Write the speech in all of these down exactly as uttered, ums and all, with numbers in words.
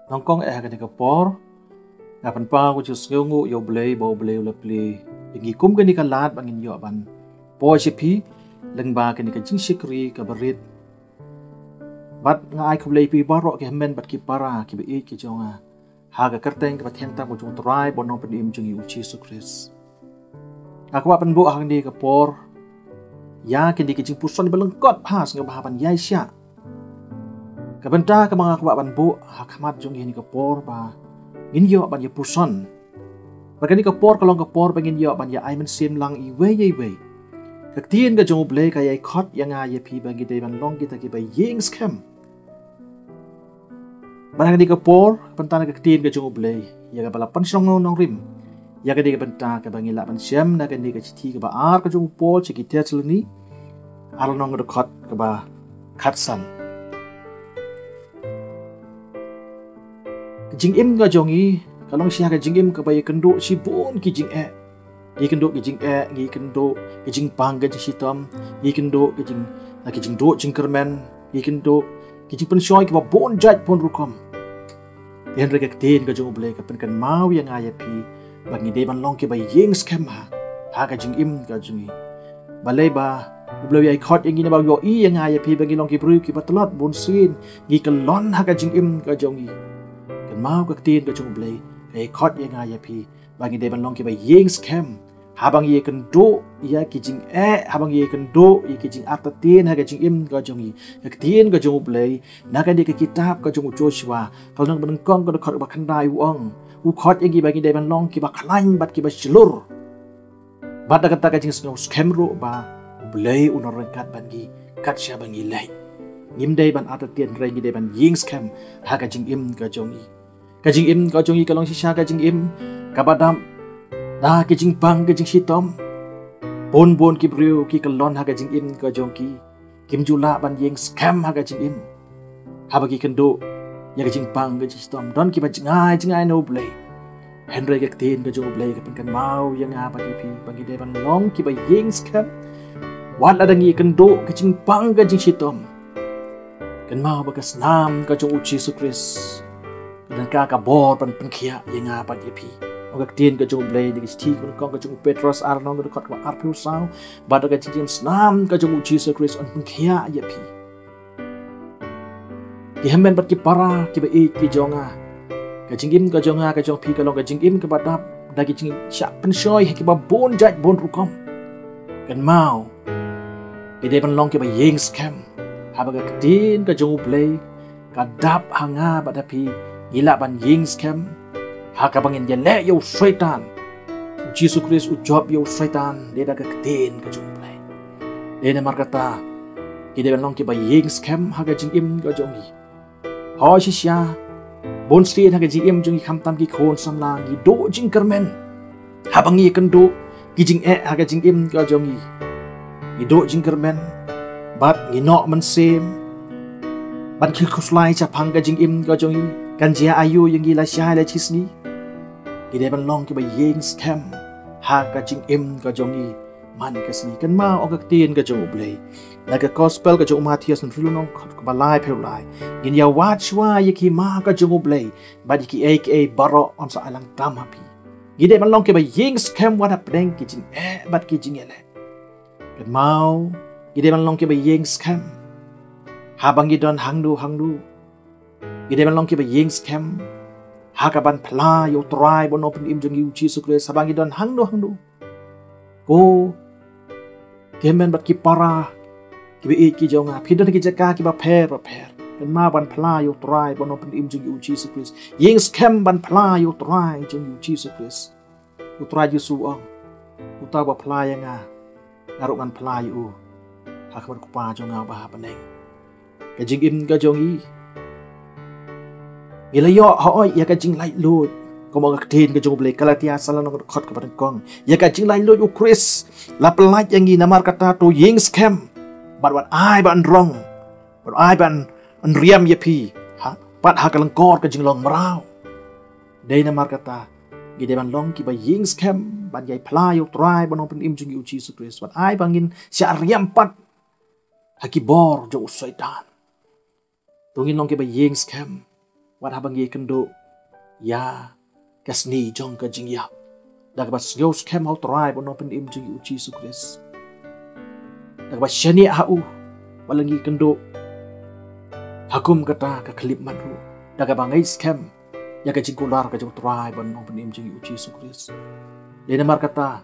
Nyngkong eh ha kane ka por nga pynpaw ka jingsngewnguh ïa U Blei ba U Blei u la plie ïa ngi kum kane ka lad ba ngin ïoh ban poi sha phi lyngba kane ka jingshakri kaba rit. Bad nga ai khublei ïa phi baroh ki hynmen bad ki para kiba ïeit ki jong nga ha ka kyrteng kaba thiang tam ka jong U Trai bad U Nongpynim jong ngi U Jisu Khrist. Nga kwah ban buh ha kane ka por ïa kine ki jingpuson ba lyngkot bha sngewbha ban ïaishah. Ka bynta kaba nga kwah ban buh ha khmat jong ngi ha kane ka por ba ngin ïoh ban ïapuson. Ba kane ka por ka long ka por ba ngin ïoh ban ïa ai mynsiem lang iwei ïa iwei. Ka ktien ka jong U Blei ka ïai khot ïa nga ïa phi ba ngi dei ban long kita kiba ïeng skhem. Bad ha kane ka por, bynta na ka ktien ka jong U Blei ïa kaba la pynshong nongrim ïa kane ka bynta kaba ngi lah ban shem na kane ka shithi kaba ar ka jong u Paul sha ki Thessaloni, ar lynnong ka dkhot kaba khatsan. Ka jingim ka jong ngi ka long shisha ka jingim kaba ïakynduh shibun ki jingeh. Ngi kynduh ki jingeh, ngi kynduh ki jingpang ki jingshitom, ngi kynduh ki jing, ki jingduh jingkyrmen, ngi kynduh ki jingpynshoi kiba bun jait bun rukom. Hynrei ka ktien ka jong U Blei ka pynkynmaw ïa nga ïa phi ba ngi dei ban long kiba ïeng skhem ha, ha ka jingim ka jong ngi. Balei ba U Blei u ïai khot ïa ngi, naba u ïohi ïa nga ïa phi ba ngi long ki briew kiba tlot, bunsien ngi kyllon ha ka jingim ka jong ngi. Kynmaw ka ktien ka jong U Blei ka ïai khot ïa nga ïa phi ba ngi dei ban long kiba ïeng skhem haba ngi ïakynduh ïa ki jingeh, haba ngi ïakynduh ïa ki jingartatien ha ka jingim ka jong ngi. Ka ktien ka jong U Blei na kane ka kitab ka jong u Joshua ka lynnong ba nyngkong ka dkhot kaba khyndai u ong, u khot ïa ngi ba ngi dei ban long kiba khlaiñ bad kiba shlur. Bad da kata ka jingsngew skhem ruh ba U Blei un nang ryngkat bad ngi kat shaba ngi leit. Ngim dei ban artatien, hynrei ngi dei ban ïeng skhem ha ka jingim ka jong ngi. Ka jingim ka jong ngi ka long shisha ka jingim kaba dap da ki jingpang ki jingshitom. Bun bun ki briew ki kyllon ha ka jingim ka jong ki, kim ju lah ban ïeng skhem ha ka jingim haba ki kynduh ïa ka jingpang ka jingshitom. Don kiba jngai jngai na U Blei. Hynrei ka ktien ka jong U Blei ka pynkynmaw ïa nga bad ïa phi ba ngi dei ban long kiba ïeng skhem wat lada ngi kynduh ka jingpang ka jingshitom. Kynmaw ba ka snam ka jong U Jisu Khrist ka don ka bor ban pynkhiah ïa nga bad ïa phi. Ong ka ktien ka jong U Blei da ka shithi kaba nyngkong ka jong u Petros, ar lynnong ka dkhot kaba arphew saw, ba da ka jingim snam ka jong U Jisu Khrist un pynkhiah ïa phi. Ki hynmen bad ki para kiba ïeit ki jong nga, ka jingim ka jong nga ka jong phi ka long ka jingim kaba dap da ki jingshah pynshoi ha kiba bun jait bun rukom. Kynmaw, ngi dei ban long kiba ïeng skhem haba ka ktien ka jong U Blei ka dap ha nga bad ha phi, ngi lah ban ïeng skhem ha kaba ngin ïaleh ïa u Soitan. U Jisu Khrist u jop ïa u Soitan dei da ka ktien ka jong U Blei. Dei namar kata ngi dei ban long kiba ïeng skhem ha ka jingim ka jong ngi. Hooid shisha, bunsien ha ka jingim jong ngi khamtam ki khun samla ngi duh jingkyrmen haba ngi ïakynduh ki jingeh ha ka jingim ka jong ngi. Ngi duh jingkyrmen bad ngi noh mynsiem bad ngi khuslai shaphang ka jingim ka jong ngi. Kan jia aïu ïa ngi lashai lashisngi? Ngi dei ban long kiba ïeng skhem ha ka jingim ka jong ngi man ka sngi. Kynmaw ong ka ktien ka jong U Blei na ka Gospel ka jong u Mathaios, hynriew lynnong, dkhot kaba laiphew lai, ngin ïa wad shuwa ïa ka hima ka jong U Blei bad ïa kiei kiei baroh yn sa ai lyngkam ha phi. Ngi dei ban long kiba ïeng skhem wat hapdeng ki jingeh bad ki jingïaleh. Kynmaw, ngi dei ban long kiba ïeng skhem haba ngi don hangno hangno. Ngi dei ban long kiba ïeng skhem ha ka ban phla ïa U Trai bad U Nongpynim jong ngi U Jisu Khrist haba ngi don hangno hangno. Ko ki hynmen bad ki para kiba ïeit ki jong nga, phi don ha ki jaka kiba pher bapher, kynmaw ban phla ïa U Trai bad U Nongpynim jong ngi U Jisu Khrist. Ïeng skhem ban phla ïa U Trai jong ngi U Jisu Khrist. U Trai Jisu u ong, uta uba phla ïa nga, nga ruh ngan phla ïa u ha khmat U Kpa jong nga uba ha bneng. Ka jingim ka jong ngi, ngi la ïoh hooid ïa ka jinglaitluid. Kumba ong ka ktien ka jong U Blei, Galatia, saw lynnong, dkhot kaba nyngkong, ïa ka jinglaitluid U Khrist la pyllait ïa ngi. Namar kata to ïeng skhem bad wat ai ban rong, wat ai ban riam ïa phi ha, bad ha ka lyngkor ka jinglong mraw. Dei namar kata ngi dei ban long kiba ïeng skhem ban ïai phla ïa U Trai bad U Nongpynim jong ngi U Jisu Khrist, wat ai ba ngin shah riam pat ha ki bor jong u Soitan. To ngin long kiba ïeng skhem wat haba ngi kynduh ïa ka sngi jong ka jingïap, da kaba sngew skhem ha u Trai bad Nongpynim jong ngi u Jisu Khrist, da kaba shaniah ha u, wat la ngi kynduh ha kum kata ka khyllipmat ruh, da kaba ngeit skhem ïa ka jingkular ka jong u Trai bad Nongpynim jong ngi u Jisu Khrist. Dei namar kata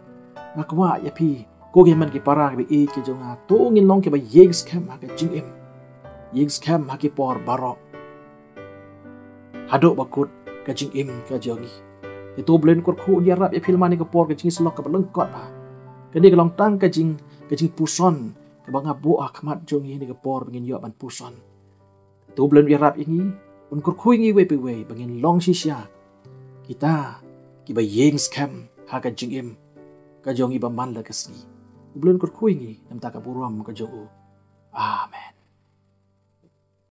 nga kwah ïa phi, ko ki hynmen ki para kiba ïeit ki jong nga, to ngin long kiba ïeng skhem ha ka jingim, ïeng skhem ha ki por baroh, haduh ba kut ka jingim ka jong ngi. Te to U Blei un kyrkhu, un ïarap ïa phi lem ha kane ka por ka jingïasyllok kaba lyngkot ba kane ka long tang ka jing, ka jingpuson kaba nga buh ha khmat jong ngi ha kane ka por ba ngin ïoh ban puson. To U Blei un ïarap ïa ngi, un kyrkhu ïa ngi iwei pa iwei ba ngin long shisha kita kiba ïeng skhem ha ka jingim ka jong ngi ba man la ka sngi. U Blei un kyrkhu ïa ngi na ka bynta ka burom ka jong u. Amen.